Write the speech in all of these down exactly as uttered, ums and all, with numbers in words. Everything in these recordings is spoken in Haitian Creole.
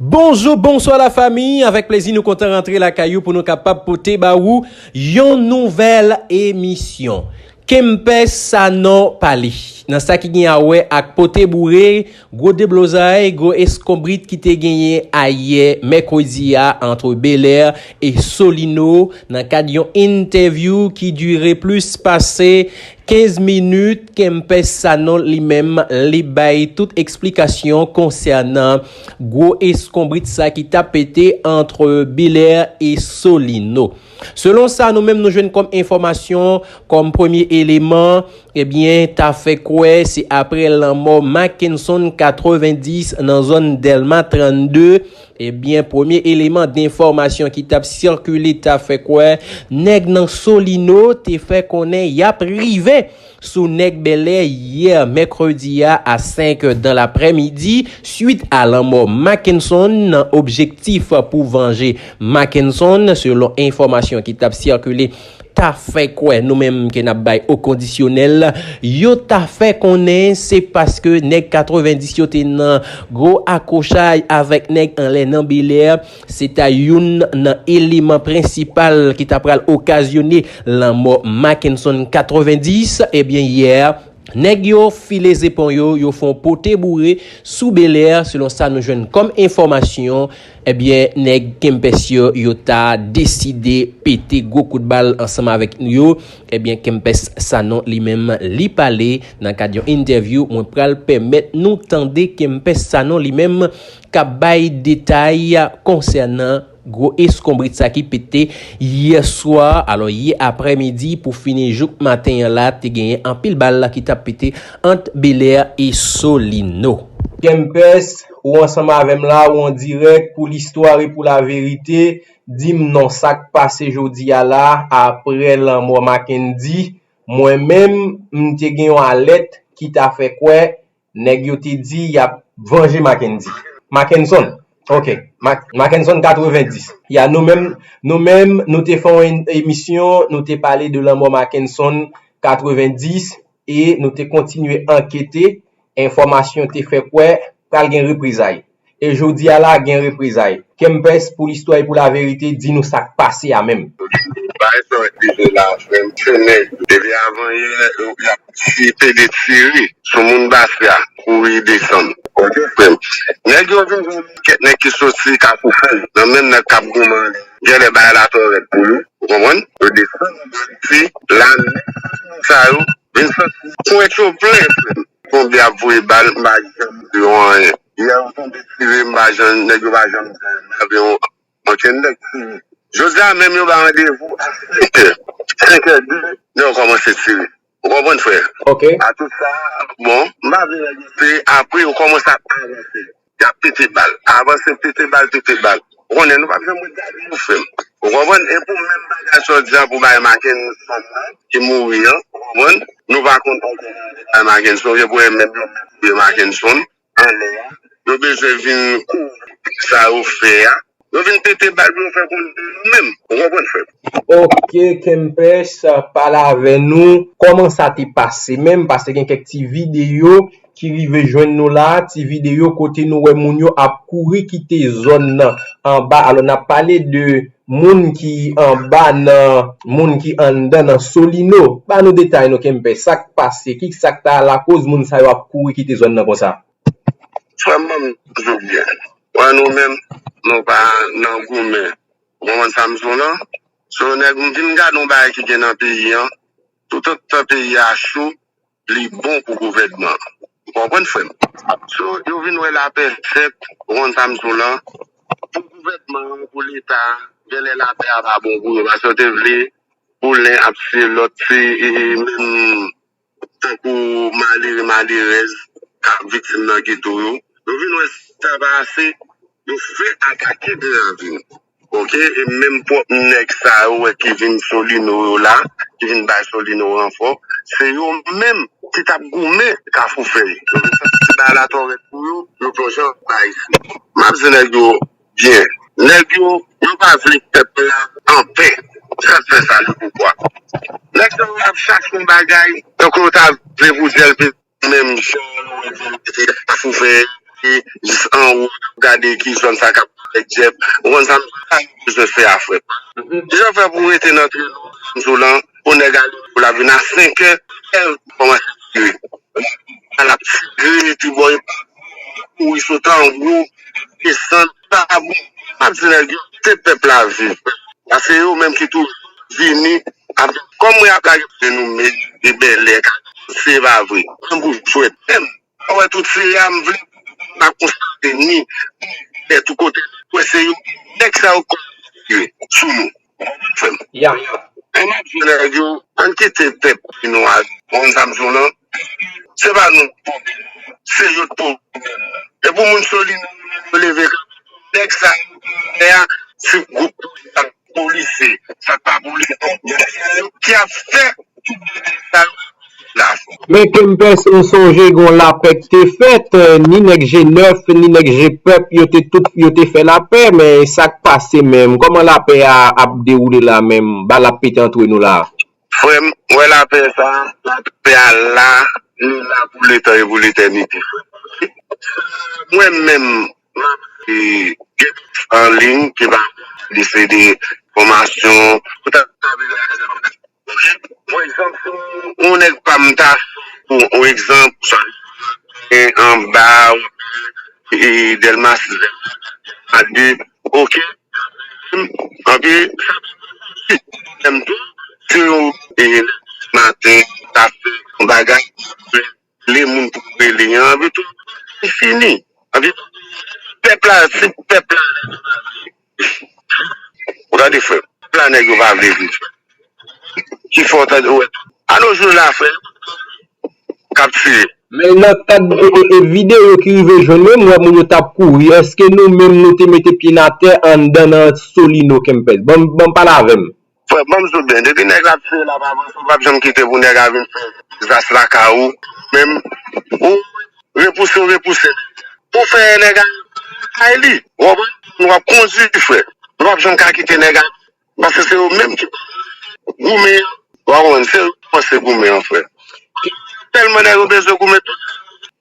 Bonjou, bonswa lafanmi. Avèk plezi nou kontan rantre lakay ou pou nou kapab pote ba ou yon nouvèl emisyon. Kempès Sanon pale. Nan sa ki gen a wè ak pote boure, gwo deblozay, gwo eskonbrit ki te genyen ayè mèkredi a ant Bèlè e Solino nan kad yon entèvyou ki dire plis pase kenz minit, Kempès Sanon li menm li bay tout eksplikasyon konsènan gwo eskonbrit sa ki t ap pete ant Bèlè e Solino. Selon sa nou menm nou jwenn kòm enfòmasyon, kòm premye eleman, ebyen, ta fè kwè se aprè lanmò Mackenson katrevenndis nan zòn Dèlma trannde, ebyen, premye eleman denfòmasyon ki t ap sikile ta fè kwè nèg nan Solino te fè konnen y ap rive sou nèg Bèlè yè mèkredi a a senk dan laprèmidi, swit a lanmò Mackenson nan objektif pou vanje Mackenson, selon enfòmasyon ki t ap sikile ta fè kwè nou menm ke n ap bay o kondisyonèl, yo ta fè konnen se paske nèg katrevenndis yo te nan gwo akwochaj avèk nèg anlè nan Bèlè, se ta youn nan eleman prensipal ki ta pral okazyone lanmò Mackenson katrevenndis, ebyen yè, nèg yo file zepon yo, yo fè yon pote boure sou Bèlè, selon sa nou jwenn kòm enfòmasyon, ebyen, nèg Kempès yo, yo ta deside pete gwo kout bal ansanm avèk yo. Ebyen, Kempès Sanon li menm, li pale nan kad yon entèvyou. Mwen pral pèmèt nou tande Kempès Sanon li menm k ap bay detay konsènan gwo eskonbrit sa ki pete yè swa, alò yè aprèmidi pou fini jouk maten an la, te genyen anpil bal ki t ap pete ant Bèlè e Solino. Kempès, ou ansanm avè m la, ou an dirèk pou listwa e pou laverite. Di m non, sa k pase jodi a la, aprè lanmò Mackendy, mwen menm, m te gen yon alèt ki ta fè kwè nèg yo te di y ap vanje Mackendy. Mackenson. Ok. Mac- Mackenson katrevenndis. Ya, nou menm, nou menm, nou te fè yon emisyon, nou te pale de lanmò Mackenson katrevenndis, e nou te kontinye ankete, enfòmasyon te fè kwè pral gen reprezay. E jodi a la, gen reprezay. Kempès, pou listwa e pou laverite, di nou sa k pase a menm. Bagay sa w ap di la, frè m, se nèg yo. Depi avan yè, y ap ti pede tire sou moun Basya, kouri desann. Ok, frè m. Nèg yo vin jwenn kèk nèg ki soti Kafou Fèy, nan menm nèg k ap goumen. Genlè bagay la twò rèd pou yo, ou konprann? Yo desann, yo pran ti, la, sa yo, vin santi pwent yo plen, frè m. Konbyen ap voye bal, m pa janm di yo anyen. Yè yo tonbe tire, m pa janm, nèg yo pa janm di anyen. M pa vle yon, ankenn nèg tire. Jodi a menm yo ba randevou a senk è. Senk è de, nèg yo kòmanse tire. Ou konprann, frè? Ok. A tout sa, bon, m pa vle nèg yo tire, apre yo kòmanse ap avanse. Y ap pete bal. Avanse, pete bal, pete bal. Ou konnen, nou p ap janm ret gade yo, frè m. Ou konprann? E pou menm bagay sa w di a pou bay Mackenson nan, ki mouri an, ou konprann? Nou pa konn anyen bay Mackenson, se pou menm yo menm touye Mackenson anlè a. Yo bezwen vin kouvri sa yo fè a. Yo vin pete bal pou yo fè konnen yo menm. Ou konprann, frè m? Ok, Kempès, pale avè nou. Kòman sa te pase menm? Paske gen kèk ti videyo ki rive jwenn nou la, ti videyo kote nou wè moun yo ap kouri kite zòn nan anba. Alò, n ap pale de moun ki anba nan, moun ki anndan nan Solino. Ba nou detay non, Kempès, sa k pase, ki sa k ta lakoz moun sa yo ap kouri kite zòn nan konsa? Frè m, ban m di w byen. Wè nou menm, nou pa nan goumen. Ou konprann sa m di w lan? So, nèg, m vin gade yon bagay ki gen nan peyi an. Toutotan peyi a cho, li bon pou gouvènman. Ou konprann, frè m? So, yo vin wè lapè fèt, ou konn sa m di w lan. Pou gouvènman an, pou Leta, genlè lapè a pa bon pou yo, paske yo te vle pou len ap tiye lòt, se, e, e, menm tankou malere, malerèz k ap viktim nan geto yo. Yo vin wè sa pa ase, yo fè atake de ravin. Ok, e menm pwòp nèg sa yo wè ki vin Solino yo la, ki vin bay Solino ranfò, se yo menm ki t ap goumen Kafou Fèy. Yo vin santi bagay la twò rèd pou yo, yo plonje anba isi. M ap di nèg yo byen, nèg yo, yo pa vle pèp la anpè. Sa k fè sa, le pouvwa. Nèg sa yo ap chache yon bagay, tankou yo ta vle pou di l menm jan nou wè di l te Kafou Fèy, jis anwo, gade ki zòn sa k ap avèk Jeff. Ou konn sa m bezwen fè a, frè. Jan fè pou rete nan tren nou, m sou lan, pou nèg ale pou la vin a senkè, kòmanse tire. Al ap tire, ti bò, e pa kouri sot anwo, desann, pa bon. M ap di nèg yo, kite pèp la viv. Paske yo menm ki tou vini, ap, kòm mwen ap lage pou nou, men, e bèlè, se pa vre. Mwen pou jwèt menm. Mwen wè tout seri a, m vle, m ap konstate ni, ni, tout kote. Mwen se yo, nèg sa yo konn tire sou nou. Frè m. Ya, ya. Ann ap di nèg yo, ann kite pèp nou a, konn sa m di w lan. Se pa nou pwoblèm. Se yo t pwoblèm. E pou moun Solino yo leve kanpe, nèg sa yo, a, se gwoup polisye, sa k pa polisye, nèg sa yo ki ap fè tout bagay sa yo la. Men Kempès, m sonje gon lapè k te fèt, eh, ni nèg G nèf, ni nèg G pèp, yo te tout, yo te fè lapè, men sa k pase menm? Kòman lapè a ap dewoule la menm? Bal ap pete antre nou la. Frè m, wè lapè sa, lapè a la, li la pou letan e pou letènite, frè m. Mwen menm, m ap, e, gen an liy ki va lisede fòmasyon, pou ta, ta vin la, ok? Yon egzanp, si yon nèg pa m ta, pou yon egzanp, sa, e anba, e Dèlmas, a de, ok? Anpi, menm tou, si yon, e, maten, ta fè yon bagay, le moun pou rele an, anpi tou, li fini. Anpi, pèp la, se pèp la, ou tande, frè, pèp la, nèg yo pa vle viv. Ki fè w tande, wè, a nos jours la, frè, k ap tire. Men nan kad, e, e, e videyo ki rive jwenn mwen, m wè moun yo t ap kouri. Èske nou menm nou te mete pye n atè anndan nan Solino Kempès? Ban m, ban m pale avè m. Frè, ban m di w byen, depi nèg la ap tire, l ap avanse, ou p ap janm kite pou nèg la vin fè dezas lakay ou. Menm, ou repouse, ou repouse. Pou fè nèg la kay li, w ap, w ap kondui, frè. Ou p ap janm ka kite nèg la, paske se yo menm ki goumen an. W ap konprann, se yo ki panse goumen an, frè. Tèlman nèg yo bezwen goumen tout,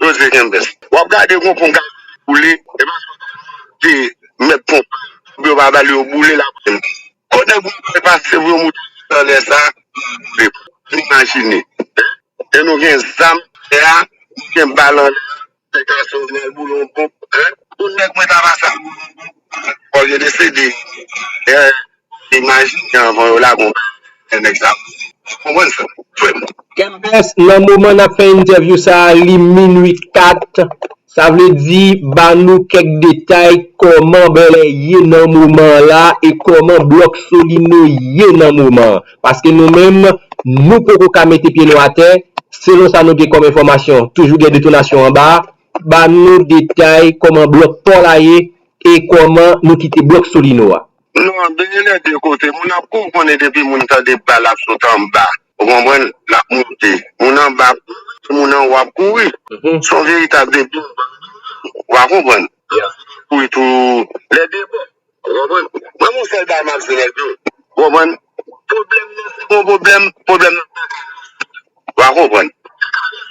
yo di Kempès. W ap gade gon pon gaz boule, e pa sou te mèt pon, yo pa ba l, yo boule la. Kote gwo pase pou yo moute anlè sa, nou imajine. E nou gen zam, e a, nou gen bal anlè a, se gason nèg boule yon ponp, en? Pou nèg mwen ta pase al boule yon ponp, fò yo desede. E, imajine anvan yo lage yon bal, e nèg sa, ou konprann sa, frè m? Kempès, nan moman n ap fè entèvyou sa a, li minui kat. Sa vle di, ba nou kèk detay kòman bèlè ye nan moman an la e kòman blòk Solino ye nan moman an. Paske nou menm, nou poko ka mete pye nou atè, selon sa nou gen kòm enfòmasyon, toujou gen detonasyon anba a. Ba nou detay kòman blòk pò la ye e kòman nou kite blòk Solino a. Non, an byen lè de kote. Moun ap kouri, konnen depi moun tande bal ap sot anba. Ou konprann? L ap monte. Moun anba ap kouri, moun anwo ap kouri. Se yon veritab de bing bang. Ou a konprann? Kouri tou lè de bò. Ou konprann? Mwen, yon sèl bagay m ap di nèg yo. Ou konprann? Pwoblèm nan, se yon pwoblèm, pwoblèm nan pa ka rezoud. Ou a konprann?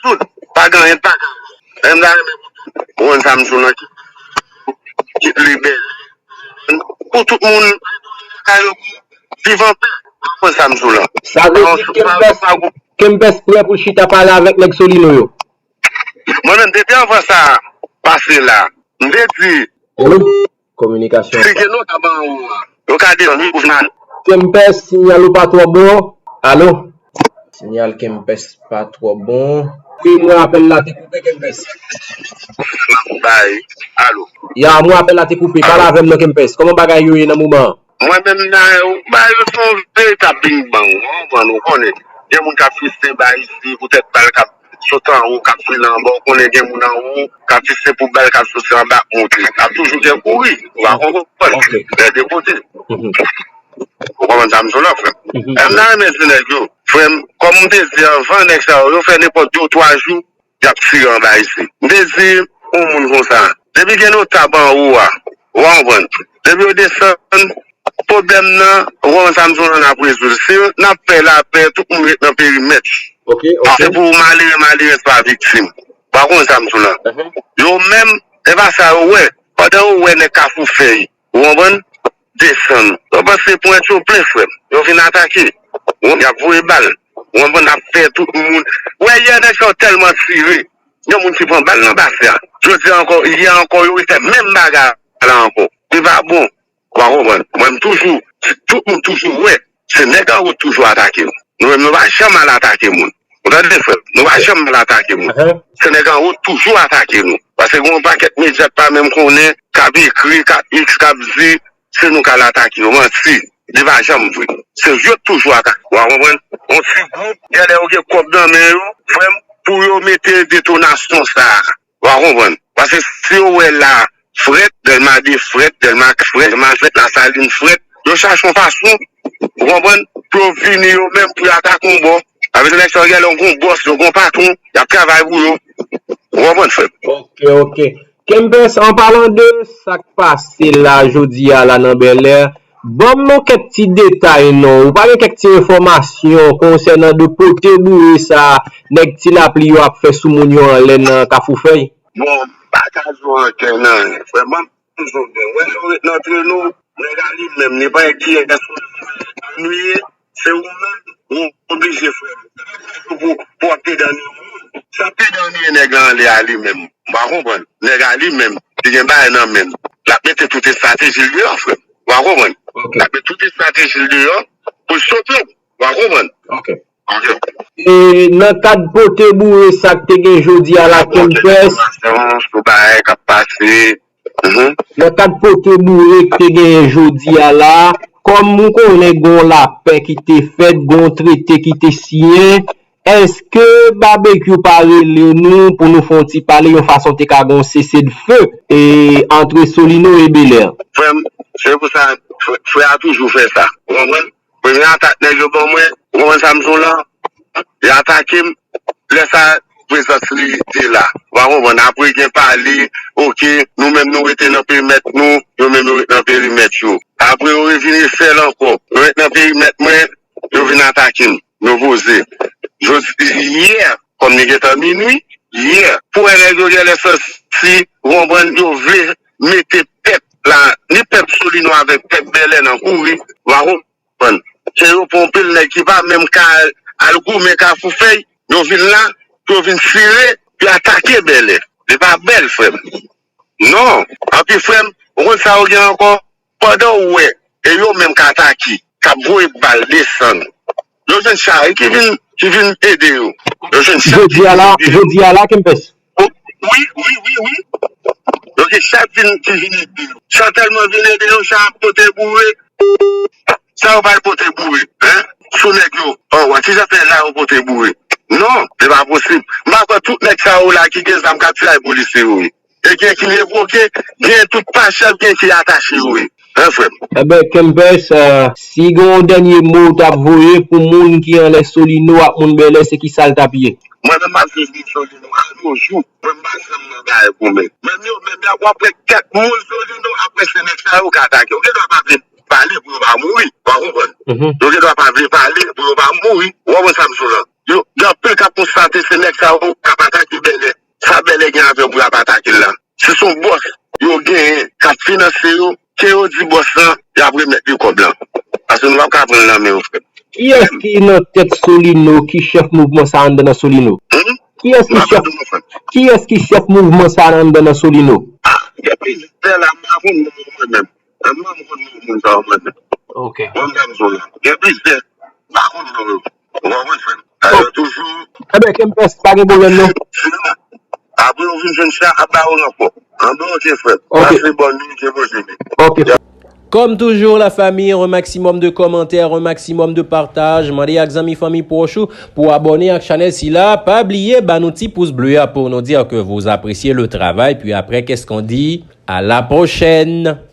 Tout, pa gen anyen pa ka rezoud. Menm la, renmen pou tout. Ou konn sa m sou nan kit, kit libè. Pou tout moun, ka yo viv anpè. Ou konn sa m sou lan. Sa vle di Kempès, Kempès prè pou l chita pale avèk nèg Solino yo. Mwen menm, depi anvan sa pase la, m te di, kominikasyon. Klike non, tab anwo a. Yo ka desann wi, Koufman. Kempès, siyal ou pa twò bon. Alo? Siyal Kempès pa twò bon. Wi, mwen apèl la te koupe, Kempès. Bay, alo. Ya, mwen apèl la te koupe. Pale avè m non, Kempès. Kòman bagay yo ye nan moman an? Mwen menm nan, bay yo se yon veritab bing bang, ou konprann, ou konnen. Gen moun k ap fise bay isi poutèt bal k ap sot anwo, k ap file anba, ou konnen gen moun anwo k ap fise pou bal k ap soti anba ap monte. Ap toujou gen kouri, ou pa konprann. Lè de kote. Ou konprann sa m sou la, frè m? M ta renmen di nèg yo, frè m, kòm m te di anvan, nèg sa yo, yo fè nenpòt de ou twa jou, y ap tire anba isi. M te di yon moun konsa, depi gen notab anwo a, ou a konprann, depi yo desann, pwoblèm nan, ou konprann sa m di w lan, n ap rezoud. Si n ap fè lapè, tout moun ret nan perimèt. Se pou malere, malerèz pa viktim. Ou a konprann sa m di w lan. Yo menm, E pa sa yo wè. Pandan yo wè nèg Kafou Fèy, ou konprann? Desann. Yo panse pwent yo plen, frè m. Yo vin atake. Ou konprann? Y ap voye bal. Ou konprann? Ap fè tout moun. Wè, yè nèg sa yo tèlman tire. Gen moun ki pran bal nan basè a. Jodi a ankò, yè ankò, yo refè menm bagay la ankò. Li pa bon. Ou pa konprann? Mwen, m toujou, tout moun toujou wè, se nèg anwo toujou atake nou. Nou menm, nou pa janm al atake moun. Ou tande, frè m? Nou pa janm al atake moun. Se nèg anwo toujou atake nou. Paske gen yon pakèt medya k pa menm konnen, k ap ekri, k ap X, k ap di, se nou k al atake yo. Manti. Li pa janm vre. Se yo k toujou atake. Ou pa konprann? Yon ti gwoup, genlè yo gen kòb nan men yo, frè m, pou yo mete detonasyon sa a. Ou pa konprann? Paske si yo wè la frèt, Dèlma de frèt, Dèlma kat frèt, Dèlma sèt, Lasalin frèt, yo chache yon fason, ou konprann, pou yo vini yo menm pou yo atake yon bò. Avèk nèg sa yo genlè yon gon bòs, yon gon patwon, y ap travay pou yo. Ou konprann, frè m? Ok, ok. Kempès, an palan de sa k pase la, jodi a la nan Bèlè, ban m yon kèk ti detay non. Ou pa gen kèk ti enfòmasyon konsènan de pote boure sa nèg Ti Lapli yo ap fè sou moun yo anlè nan Kafou Fèy? Bon, m pa ka di w ankenn anyen. Frè m, ban m di w byen. Wè, nou ret nan antre nou, nèg a li menm, li pa gen kiyès nou ye, se ou menm, ou oblije, frè m. Se pa tout jou pou, pou w ap pedanye yon moun. Sa pedanye nèg la anlè a li menm. M pa konprann. Nèg a li menm, li gen bagay nan men l. L ap mete tout estrateji l deyò, frè m. Ou pa konprann? Ok. L ap mete tout estrateji l deyò pou l choke w. Ou pa konprann? Ok. Ok. E nan kad pote boure sa k te gen jodi a la, Kempès, sou bagay k ap pase. Mhm. Nan kad pote boure k te genyen jodi a la, kòm ou konnen gon lapè ki te fèt, gon trete ki te siyen, èske Babekyou pa rele nou pou nou fè yon ti pale yon fason te ka gon sese de fe e antre Solino e Belè? Frè m, se pou sa, frè, frè a toujou fè sa. Ou konprann? Premye atak nèg yo ban mwen, ou konprann sa m di w lan? Yo atake m, lè sa prezans li te la. Ou pa konprann? Apre gen pale, ok, nou menm nou rete nan perimèt nou, yo menm yo rete nan perimèt yo. Apre yo revin refè l ankò. Yo ret nan perimèt mwen, yo vin atake m. Yo poze. Jodi, yè, kòm li gentan minui, yè, pou wè nèg yo genlè santi, ou konprann, yo vle mete pèp la, ni pèp Solino avèk pèp Bèlè nan kouri. Ou pa konprann? Ke yo pran anpil nèg ki pa menm ka al goumen Kafou Fèy, yo vin la, pou yo vin tire, yo atake Bèlè. Li pa bèl, frè m. Non. Anpi, frè m, ou konn sa yo gen ankò? Pandan w wè, e yo menm k atake, k ap voye bal desann. Yo jwenn cha ki vin, ki vin ede yo. Yo jwenn cha ki vin ede yo. Jodi a la, jodi a la, Kempès. Wi, wi, wi, wi. Yo gen cha vin, ki vin ede yo. Cha tèlman vin ede yo, cha ap pote boure. Sa yo pral pote boure, hein? Sou nèg yo. Oh, wè, kijan fè la yo pote boure? Non, se pa posib. M pa kwè tout nèg sa yo la ki gen zam k ap tiray polisye yo ye. E gen ki revoke, gen tout pa chèf, gen ki atache yo ye. Hein, frè m? Enben, Kempès, euh, si gen yon dènye mo w t ap voye pou moun ki anlè Solino ak moun Bèlè, se ki sa l t ap ye? Mwen menm m ap viv moun Solino a nos jours. Mwen m pa janm nan bagay goumen. Menm yo, menm y ap, w ap wè kèk moun Solino, apre se nèg sa yo k atake. Yo gen dwa pa vle pale pou yo pa mouri. Ou pa konprann? Mhm. Yo gen dwa pa vle pale pou yo pa mouri. Ou konprann sa m di w lan? Yo, gen anpil k ap konstate se nèg sa yo k ap atake Bèlè. Sa Bèlè gen avè yo pou y ap atake l la? Si se yon bòs yo genyen k ap finanse yo, ke yo di bòs lan, y ap remèt li kòb lan. Paske nou p ap ka pran l nan men yo, frè m. Kiyès ki nan tèt Solino, ki chèf mouvman sa anndan nan Solino? Hmm? Kiyès ki chèf, kiyès ki chèf mouvman sa anndan nan Solino? Ah, gen plizyè la, m pa konn non yo mwen menm. Mwen menm, m konn non moun sa yo mwen menm. Ok. Mwen menm, m konn yo. Gen plizyè. M pa konn non yo. Ou konprann, frè m? Alò, toujou. Enben, Kempès, pa gen pwoblèm, non. Apre, ou vin jwenn sa, ap ba ou ranfò. Anben, ok, frè m. Ok. Pase bòn nuit, ke Bondye beni. Ok. Comme toujours, la famille, un maximum de commentaires, un maximum de partage. Mande ak zanmi, fanmi, pwòch ou pou abòne ak chanèl sila. Pa bliye ba nou ti pous ble a pour nous dire que vous appréciez le travail. Puis après, qu'est-ce qu'on dit? À la prochaine!